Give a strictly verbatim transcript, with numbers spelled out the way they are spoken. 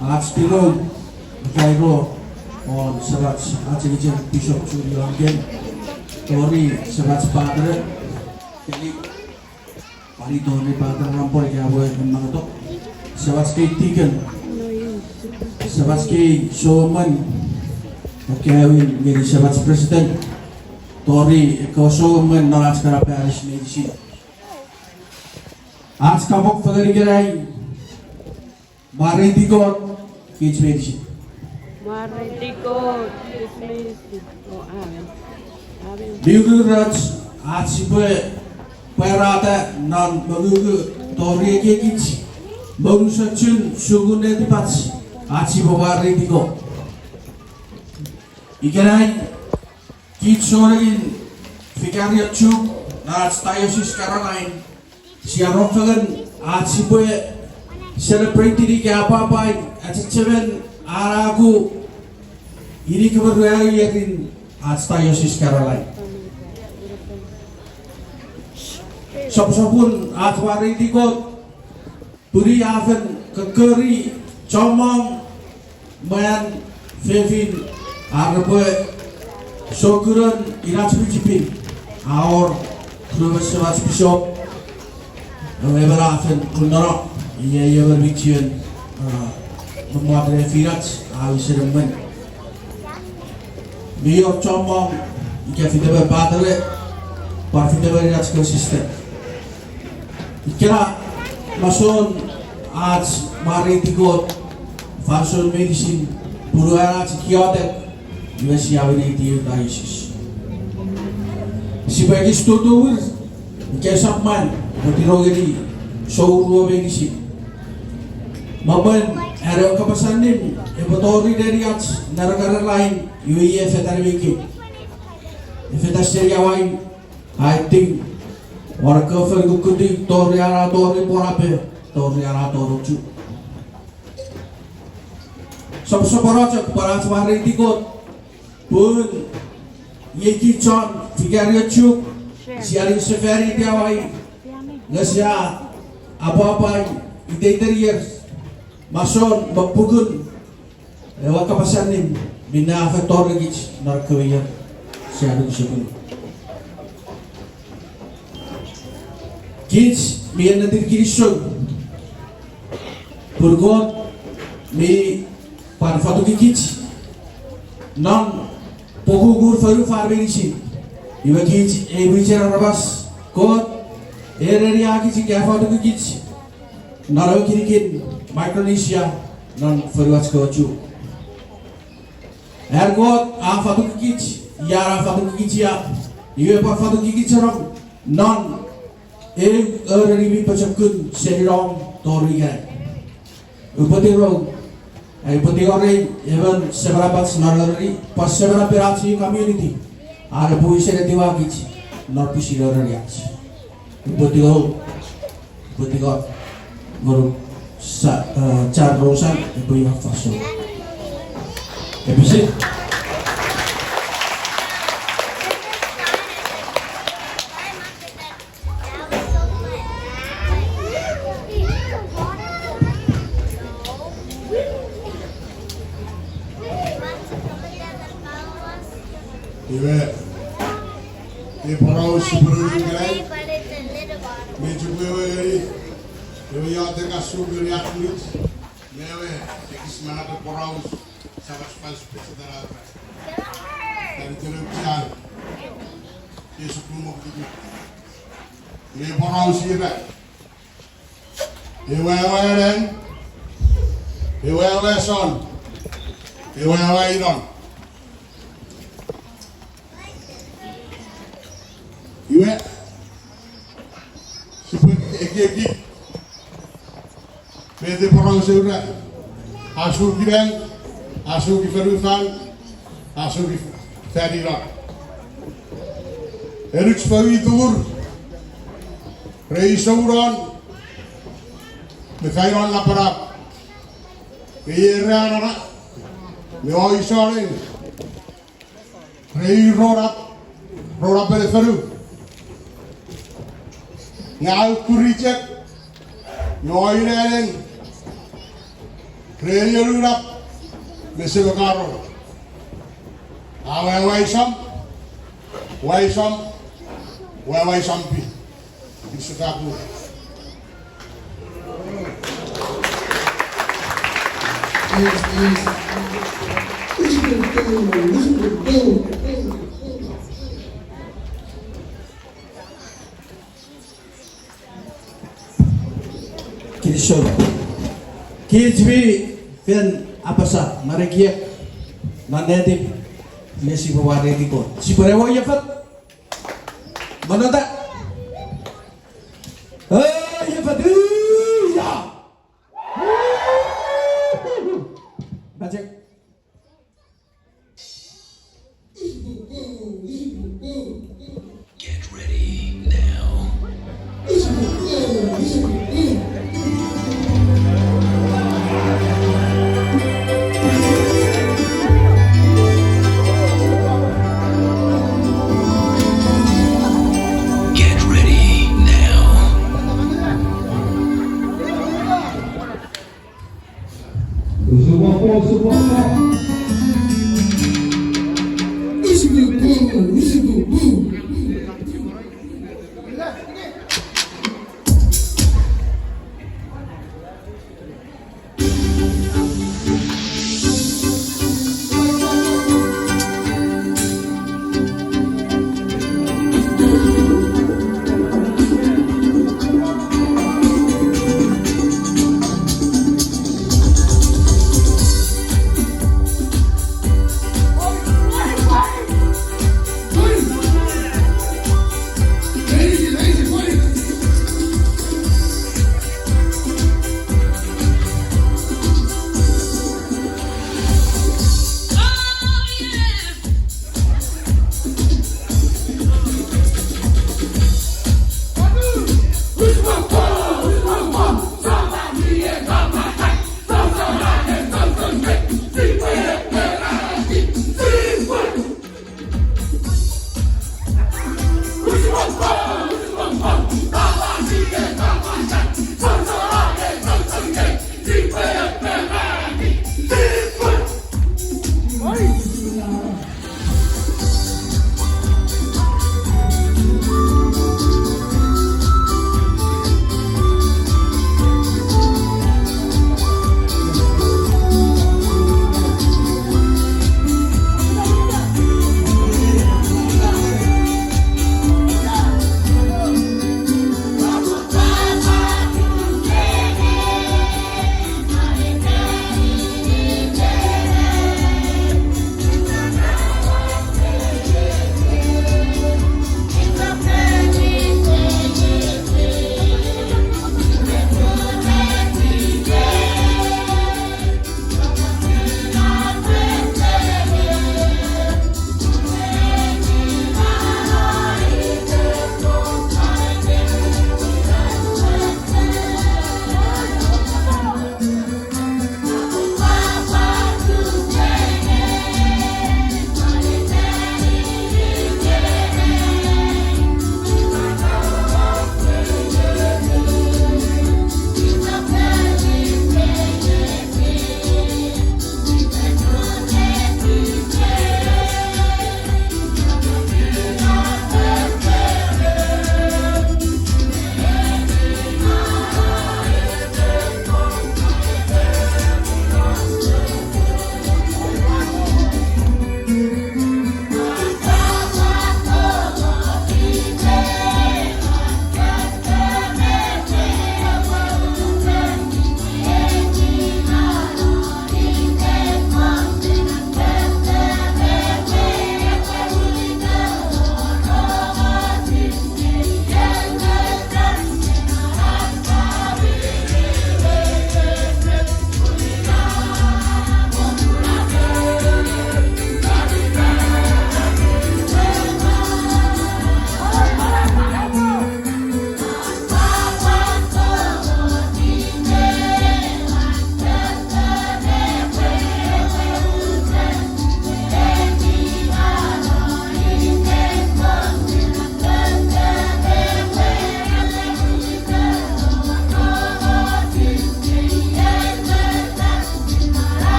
Ach tiro, kairo, won semach achengicheng Bishop Julian Ken, tori semach patere, keni, pwan tori patere Rambo ika pwe en mangato, semach kei tiken, semach kei souemwen, akkaewin ngeni semach preseten, tori ekkewe souemwen non ach kana parish meinisin. Ach kapong fengen ikenai, mwareiti Kot kich meinisin. Mwareiti Kot kich meinisin. O, amen. Amen. Mi unusoch ach sipwe pwarata non mongungu tori ekiekich, me unusochun sukunen netipach ach sipwe mwareiti Kot. Ikenai, kich sounengin Vicario Chuuk non ach Diocese Caroline, sia rong fengen ach sipwe celebrate-ini ika apwapwai achechemen an a ku inik me ruanu ierin ach Diocese Caroline. Soposopun ach mwareiti Kot, pun i a fen kokkori chommong mwan, fefin, ar repwe sokkunon inach pwichipin, a wor ruemon semach pisop, ewe emon a fen kunnono, iei emon mi chuen, a, mommot nefinach, a wisen emwen. Mi wor chommong ika fitemon patere, pwan fitemon inach kewe sister. Ikkena masoun ach mwareiti Kot fansoun meinisin, punuan ach iotek, iwe sia weneiti ewe diocese. Sipwe ekis tutumur, ika esap mwan, epwe tiro ngeni souruo meinisin. Me mwen an ewe kapas allim epwe tori neniach non Caroline, iwe iei efetan mei kei, efetan seni Hawaii, aiti, won ekkewe fonu kukkuti tori an a tori Ponape, tori an a tori Chuuk. Soposopono chok pwan ach mwareiti Kot, pun iei kich chon Vicario Chuuk, sia niwin sefani iti Hawaii, nge sia apwapwai iteiten ier, masoun me pukun ewe kapas allim minne a fen tori kich non ekkewe ier sia nuku sukun. Kich mi ennetin kinisou pun Kot mi pwan fatukikich non pokukun fonufan meinisin. Iwe kich ei mwichen aramas, Kot a ereniakich ika a fatukikich non ewe kinikin Micronesia, non fonuach kewe Chuuk. An Kot a fatukikich, ia a fatukikich ia, iwe pwan fatukikich rong non eu oreni mi pochokun seni nom tori ikenai. Upwe tingor, ai upwe tingorei emon semenapach non oreni, pwan semenapen ach ei community, are pwe wisen etiwa kich non pwisin oreniach. Upwe tingor, upwe tingor ngonuk sa, eh, Chan Rosan epwe ifa fansoun. Episit. Iwe, ei poraus sipwe neni ikenai, me chok wewe ngeni ewe iotek a su ngeni ach mwich, me ewe ekis manapen poraus, Samach Vice President Alfred, fan iten ewe kian, Jesu Kristo. Me poraus ira, ewe aewa nang, ewe aewa son, ewe aewa inon. Iwe, sipwe ekieki met ei poraus a ura: a suki nang, a suki fonufan, a suki fan inon. Enuch fou mi tukur, rei sounon, me fan inon napanap, me iei ra anana, me oisonen, rei ronap, ronap ene fonu. Nge a ukuri chok, Nge o ina anen ren ion ununap me semen Karo. A wai, wai sam, wai sam, wai, wai sam pin. Ise kaku. Kinisou. Kich mi fen apasa non ekiek, non netip, me sipwe wareiti Kot. Sipwe ne wor ie fat. Monota. Ei, ie fat. Ia. Magic. Get ready now. Get ready now.